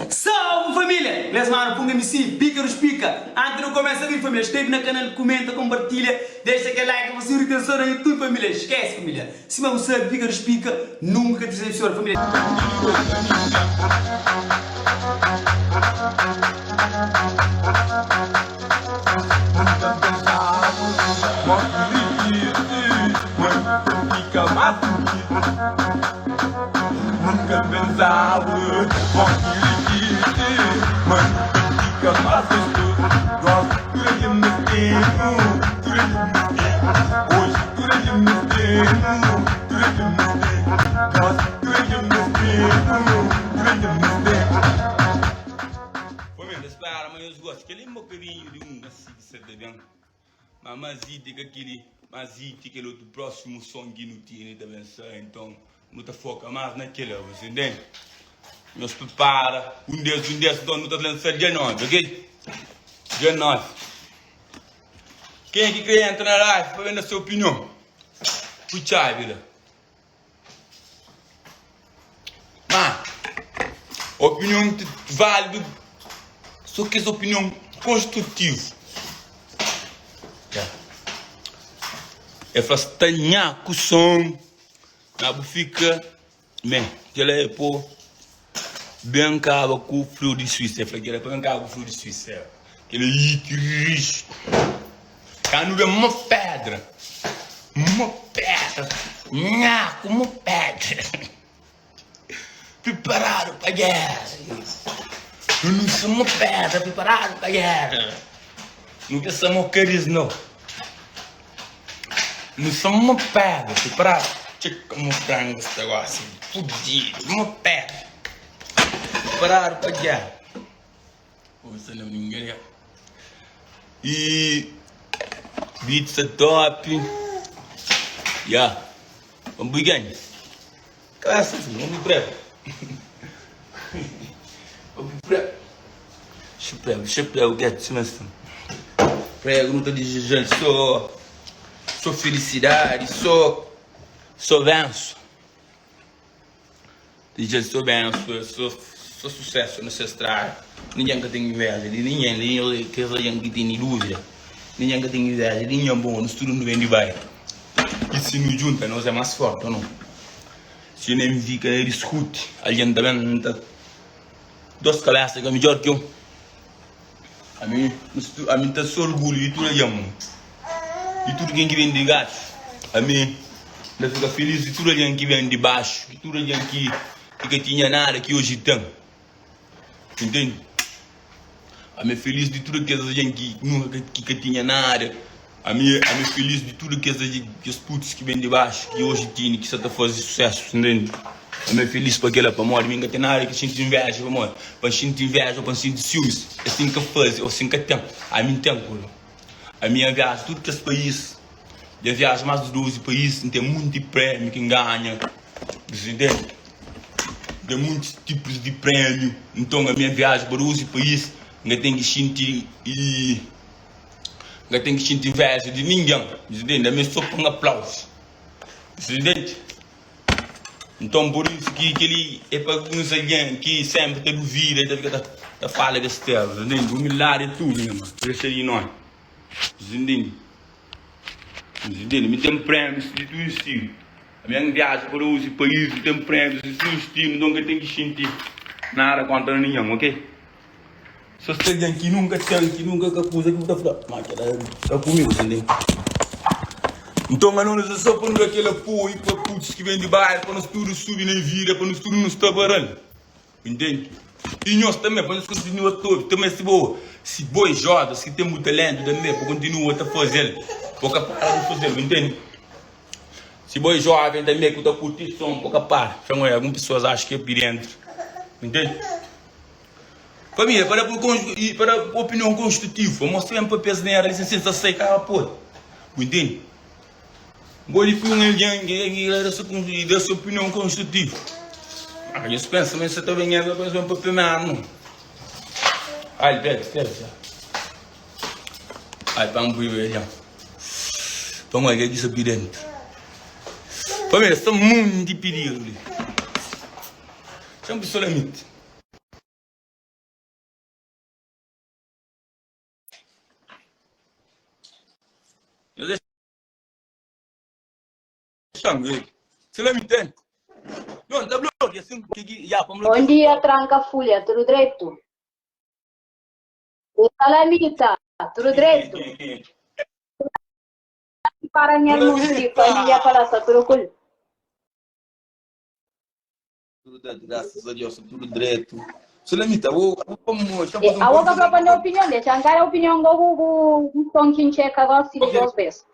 Salve família! Les manu Punga MC, Pika dos Pika! Antes nu começa vídeo família, inscreve na canal, comenta, compartilha, deixa aquele like pa subir atenção na YouTube família, esquece família, sima bu sabe Pika dos Pika nunca ka te decepciona família. Família, spera ma nhos gosta. Kel-li é un bokadinhu di un asi ki sta ta ben. Ma más iti ka kel-li, más iti kel otu prósimu son ki nu tene ta ben sai. Nton, nu ta foka más na kel-la, bu ntende? Nhos pripara un des, un des, nton nu ta lansa dia 9, ok? Dia 9. Kenha ki kre entra na live pa ben da se opinion? Pui txabi la. Ma opinion válidu so kes opinion konstrutivu. El fla sta nhaku son ma bu fika me kel-la é po ben kaba ku friu di Suísa. El fla kel-la é pa ben kaba ku friu di Suísa. Kel-la é iti risku. Ka nu ben mo pedra, mo pedra, nhaku mo pedra. Priparadu pa géra. Nu nu sta mo pedra, priparadu pa géra. Nu ka sta mo karis no. Nu sta mo pedra, priparadu. Txeka mo frangu sta gosi, fudidu, mo pedra. Priparadu pa géra. E beat sta top. Ya. Vamos pui ganha. Kabesa assim, vamos pui prego. Vamos pui prego. Deixa prego, deixa prego, get sima assim. Prego não tá desejando só só felicidade, só só benção. Dja so bensu so so sucesso na se strada Ningen ka ten inveja di ningen li kes algen ki tene duvida Ningen ka ten inveja di ningen bon nos tudu nu ben di bai I si nu djunta nos é mas forti o no Si nen fika na diskuti algen ta ben ta Dos kabesa ka midjor ki un Ami ami N ta se orgulhu di tudu algen mo Di tudu ken ki ben di gatxu Ami N ta fika filis di tudu algen ki ben di baxu Di tudu algen ki ki ka tinha nada ki oji ten Entende? Ami é filis di tudu kes algen ki nunka ki ka tinha nada Ami ami é filis di tudu kes kes putus ki ben di baxu ki oji tene ki sa ta faze susesu ntende? Ami é filis pa kila pamodi mi N ka ten nada ki xinti inveja pamodi pa N xinti inveja ô pa N xinti siumis é si N ka faze ô si N ka ten ami N ten kula ami N viaja tudu kes país dja viaja más di 12 país N ten munti prémiu ki N ganha ntende? N ten munti tipus di prémiu nton ami N viaja pa 12 país N ka ten ki xinti i. N ka ten ki xinti inveja di ningen, Presidenti, ami é so pa un aplausu, Presidenti. Nton, pur isu ki kel-li é pa alguns algen ki sénpri ta duvida i ta fika ta fala bestera, Presidenti. Umildadi é tudu, nha mano, dexa di nómi, Presidenti. Presidenti, mi ten prémius di tudu stilu, ami N viaja pa 12 país, mi ten prémius di tudu stilu, nton N ka ten ki xinti nada kóntra ningen, ok? So sta algen ki nunka ten, ki nunka ka kuza ki bu ta fla, ma kela ka ku mi, bu ta ntende? Nton ano nu sta so pa nu da kel apoiu pa putus ki ben di bairro, pa nos tudu subi na vida, pa nos tudu nu sta baral, bu ntende? I nhos tanbe, pa nhos kontinua ta obi, tanbe si bo si bo é jovens ki ten bu talentu tanbe, pa kontinua ta fazel, bo ka para di fazel, bu ntende? Si bo é joven tanbe ku ta kurti son, bo ka para. Fla, N oia algun pesoas axa ki é pi dentru, bu ntende? Família, pa da pa da opinion konstrutivu, pa mostra mesmu pa pes nera li sin sa sai kaba pode. Bu intende? Bo di fui un algen ki da se da se opinion konstrutivu. Ah, nhos pensa ma sa ta ben entra pa nhos ben papia mesmu. Ai, pera, pera já. Ai, pa N pui algen. Pa N oja ki sa pi dentru. Família, sta munti pididu li. Txeu pisolamenti. Dexa-m ver. Se la mi ten. Não, tá bloqueio assim, que que já, vamos Bom dia, tranca fulha, tudo direito? E Salamita, tudo direito? Para minha música, família fala tudo cool. Tudo direito, graças a Deus, tudo direito. Sulamita, vou, vamos, E a outra própria minha opinião, deixa a opinião go o som que checa gosto de duas vezes.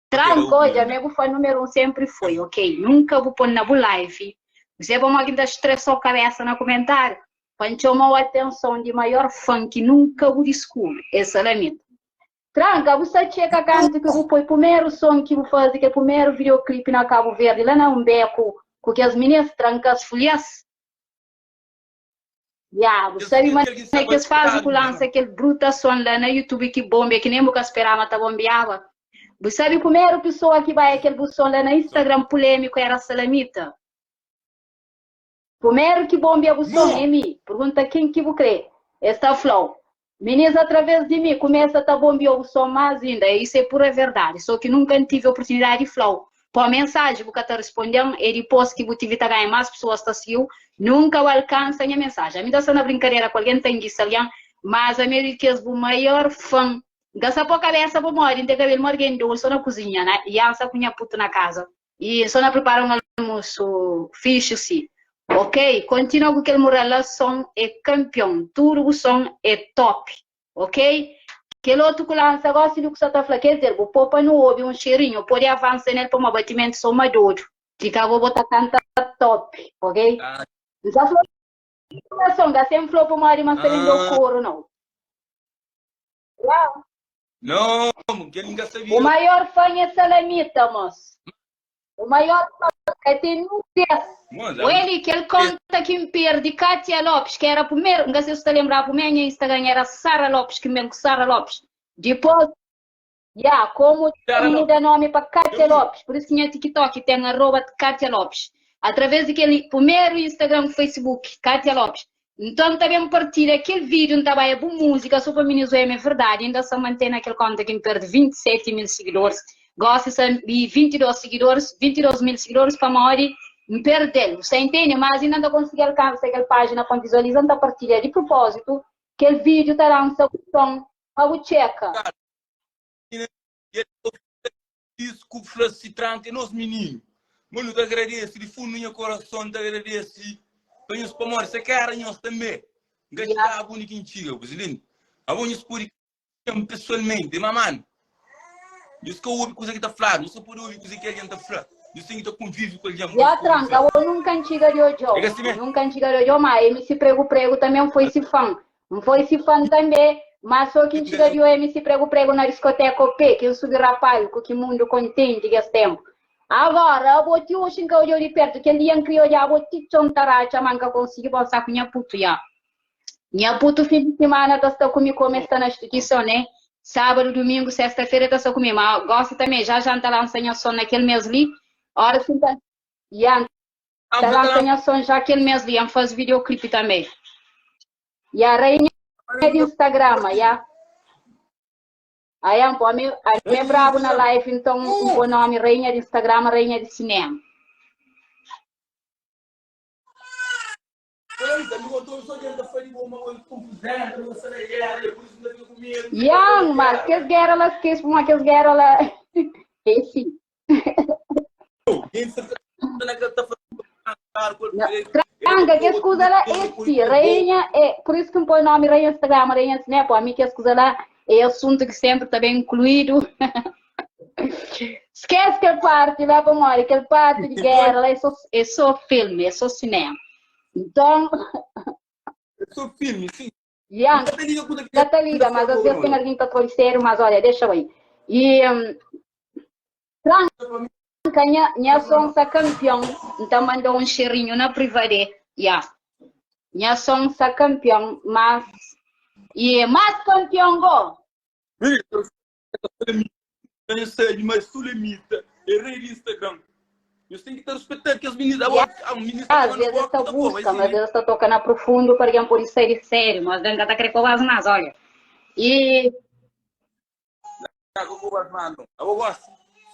Tranco, já meu fã número um sempre foi, ok? Nunca vou pôr na bu live. Você é bom alguém tá estressou a cabeça no comentário. Para chamar a atenção de maior fã que nunca vou descobrir. Esse é lamento. Tranca, você checa canto que vou pôr primeiro som que vou fazer, que é o primeiro videoclipe na Cabo Verde, lá na um beco, com que as meninas trancam as folhas. Yeah, você sabe mas é que eles fazem que lança aquele bruta som lá na YouTube que bomba, que nem nunca esperava, tá bombeava. Você sabe a primeira pessoa que vai aquele som lá na Instagram polêmico era a Salamita. Primeiro que bombea o som é mim. Pergunta quem que você crê. Esta flow. Meninas, através de mim, começa a tá bombear o som mais ainda. Isso é pura verdade. Só que nunca tive a oportunidade de flow. Pô, a mensagem que tá respondendo e depois que você tive ganhar mais pessoas tá seguiu, nunca o alcança a minha mensagem. A mim tá sendo brincadeira com alguém tem que alguém, mas a mim que é o maior fã. Gasta pouca cabeça para morrer, tem cabelo morrendo, só na cozinha, né? E ela com minha puta na casa. E só na prepara um almoço fixe, sim. Ok? Continua com aquele moral, som é campeão. Tudo o som é top. Ok? Aquele outro que lança gosta do que você tá falando. Quer dizer, o popa no ouve um cheirinho, pode avançar nele para um abatimento só uma dor. Fica, vou botar canta top. Ok? Ah. Já falou som, já sempre falou para o marido, mas ele não deu couro, não. Uau. Não, que ele nunca sabia. O maior fã é Salamita, moço. O maior fã é tem nudez. O ele que ele conta que me perde Kátia Lopes, que era primeiro, não sei se você lembrar, o meu Instagram era Sara Lopes, que mesmo Sara Lopes. Depois, yeah, como muda nome para Kátia Lopes, por isso que tinha TikTok, tem arroba de Kátia Lopes. Através daquele primeiro Instagram, Facebook, Kátia Lopes. Então também partilha aquele vídeo, não estava é boa música, só para mim isso é verdade, ainda só mantém aquele conta que me perde 27 mil seguidores, gosta de 22 seguidores, 22 mil seguidores para maior me perder, você entende? Mas ainda não consegui alcançar aquela página para visualizar, então partilha de propósito, aquele vídeo está lá no seu som, para o checa. Desculpa, se tranca, nós meninos. Mano, te agradeço, de fundo do meu coração, te agradeço. Para nós, para morrer, você quer nós também. Gastava bonito em Chile, presidente. A bom pode pessoalmente, mas mano, isso que eu ouvi coisa que tá falando, isso pode ouvir coisa que alguém tá falando. Isso tem que convive com alguém. Já tranca, eu nunca antiga de hoje. Nunca antiga de hoje, mas MC Prego Prego também foi se fã. Não foi se fã também, mas só que antiga de MC Prego Prego na discoteca OP, que eu subi rapaz, com que mundo contente que esse tempo. Agora, eu vou te hoje que eu olho de perto, que ele ia criou já, vou te chontaracha, manca consegui passar com minha puto já. Minha puto fim de semana tá só comigo como está na instituição, né? Sábado, domingo, sexta-feira tá só comigo. Mas gosto também, já janta lá um som naquele mês ali. Hora que tá. Já tá lá um som já aquele mês ali, faz videoclipe também. E a rainha de Instagram, já. Aí, pô, a mim é brabo na live, então o nome rainha de Instagram, rainha de cinema. Yang, mas que guerra lá, que uma que guerra lá. Esse. Tranca, que escusa lá, esse, rainha, é, por isso que me põe o nome rainha Instagram, rainha cinema, pô, a mim que escusa lá, é assunto que sempre está bem incluído. Esquece aquela parte lá, para morrer, aquela parte de guerra lá é só filme, é só cinema. Então. É só filme, sim. Yeah, tá liga, mas às vezes tem alguém para torcer, mas olha, deixa eu aí. E. Tranca, minha, minha sonsa campeão, então mandou um cheirinho na privada. Yeah. Minha sonsa campeão, mas. E mais campeão, go! Eu sei, mas sulemita, errei de Instagram. Eu tenho que estar respeitando que as meninas. A menina Às vezes esta busca, mas às vezes está tocando a profundo para alguém por isso ser sério, mas não está querendo cobrar mais, olha. E. Eu gosto.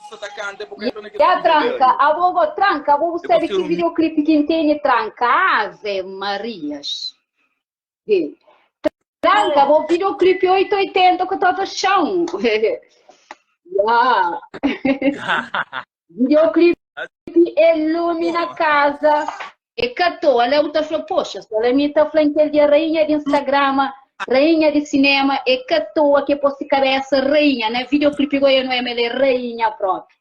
sa ta kanta bu ka entra na kes Ya kuza tranka, li. abo go tranka, abo bu É sabe pa ki ser videoclip ki N tene tranka, ave Marias. Tranka, abo videoclip 880 ku tota chão. Ya. Videoclip é lume na casa. É ka toa, la bu ta fla, poxa, Solamita ta fla kel dia rainha di Instagrama, rainha di cinema, é ka toa ke pô se cabeça rainha, na videoclip go é não é, mas ela é rainha própria.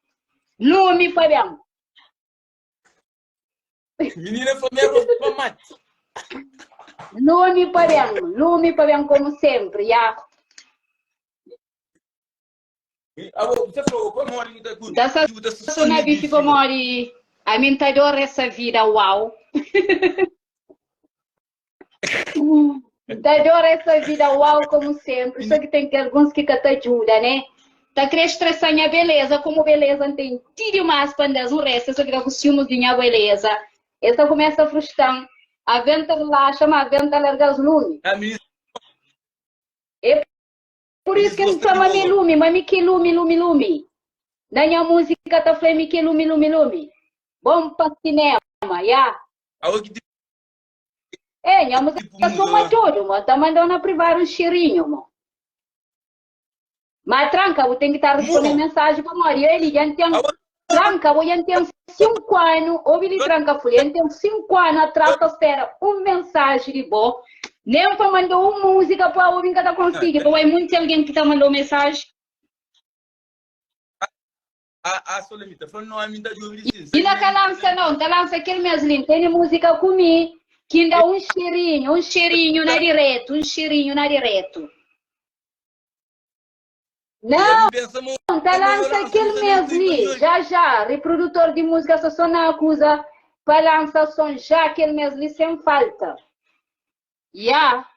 Lume pa bem. Menina fla mesmo pa mate. Lume pa bem, lume pa bem como sempre, ya. Abo, você falou, pamodi bu ta curti? Da sa Bu ta so na bifi pamodi ami N ta adora essa vida, uau. N ta adora essa vida, uau, como sempre. Só que tem que alguns que ka ta ajuda, né? Ta kre estressa nha beleza, como beleza N tem ti demais pa N das um resto, só que ta ku ciúmes di nha beleza. Es ta começa a frustran, a venta relaxa, ma a venta larga-s lume. Ami É Por isso que N fla ma mi é lumi, ma mi ki é lumi, lumi, lumi. Na nha múzika ta fla mi ki é lumi, lumi, lumi. Bom pa sinema, ya. É, nha múzika sô ma tudu, mo. Ta mandau na privadu un xerinhu, mo. Ma tranka, bu ten ki ta responde mensaji pamodi eli dja N ten. Tranka, bo dja N ten 5 anu, obi li tranka fulha, N ten 5 anu atras ta spera un mensaji di bo, nen pa mandau un múzika pa obi N ka ta konsigi, pamodi munti algen ki ta mandau mensaji. Inda ka lansa nau, N ta lansa kel mes li, N tene múzika ku mi ki N da un xerinhu, un xerinhu na diretu, un xerinhu na diretu. Não, ta lansa kel mes li, já já, reprodutor di música sta so na acusa pa lansa som já kel mes li sem falta. Ya.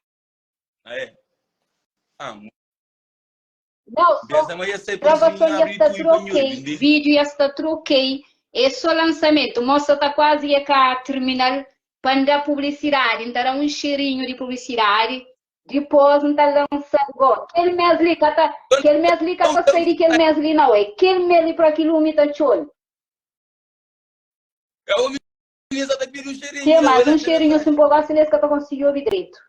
Não, so gravason dja sta tudo ok, vídeo dja sta tudo ok, é so lançamento, moça ta quase é ka terminal pa N da publicidade, N ta da um cheirinho di publicidade, Dipôs N ta lansa-l gó. Kel mês li ka ta, kel mês li ka ta sai di kel mês li nau. É kel mês li pra ki lumi ta txol. Ke más un xerinhu sin pô gósi li es ka ta konsigi obi dretu.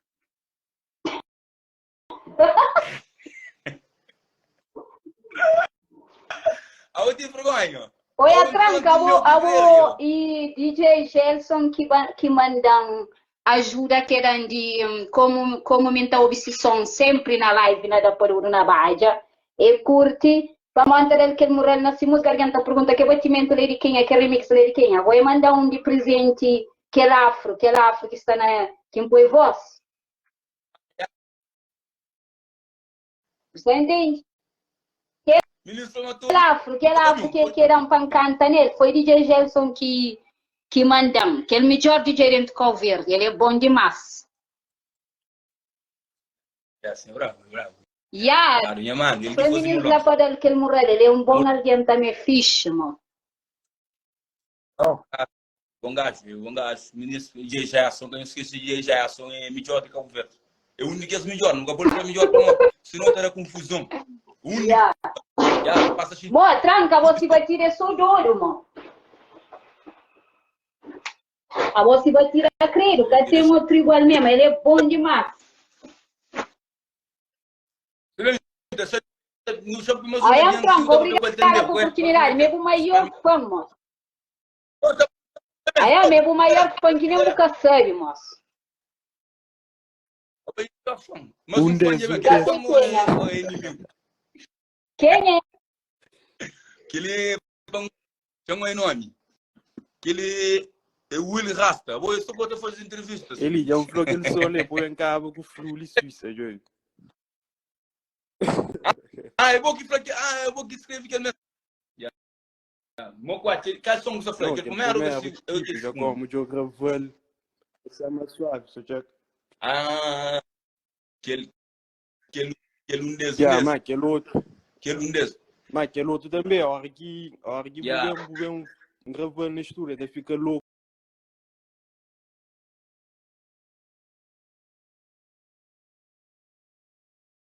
Oi Atranka, abo, abo e DJ Gelson ki, ki mandan ajuda ke dan di como, como mi nta obi si som sempre na live na da pa na badja e curti pa monta del kel mural na si música alguém ta pergunta ke batimento le di kenha ke remix le di kenha abo e manda um di presente kel afro kel afro ki sta na ki npoi voz Você entende? Kel afro, kel afro que, que dam pa canta nele, foi DJ Gelson que, que mandam. Kel melhor DJ dentro de Cabo Verde, ele é bom demais. É assim, bravo, bravo. Ya, Claro, minha mano, ele que foi fosse menino mulão. lá para dar aquele moral, ele é um bom alguém também, fixe, mano. Oh. Bom gajo, bom gajo. Ministro DJ Jackson, que eu esqueci DJ Jackson é melhor de Cabo Verde. É o único que é melhor, nunca pode ser melhor para nós, senão terá confusão. O único. Yeah. Já, passa assim. Bom, tranca, você vai tirar só doido, mano. A você vai tirar credo, que tem outro igual mesmo, ele é bom demais. Aí, Franco, obrigada pela oportunidade. Meu maior fã, moço. Aí, meu maior fã que nem nunca sabe, moço. Um Quem é? Aquele chama o nome. Aquele é Will Rasta. Vou só vou fazer entrevistas. Ele já falou que ele só lê, põe em cabo com Fruli Suíça, Joey. Ah, eu vou que ah, eu vou que escrever que ele Mo quatro, qual som que você falou? Não, Que aquele primeiro primeiro, que eu tipo, já como eu gravei, esse é mais suave, só que... Ah, aquele, aquele, aquele um desses, Yeah, mas aquele outro, aquele um desses. mas aquele outro também, a hora que, a hora que Yeah. yeah. vou ver um gravando na estúdio, até fica louco.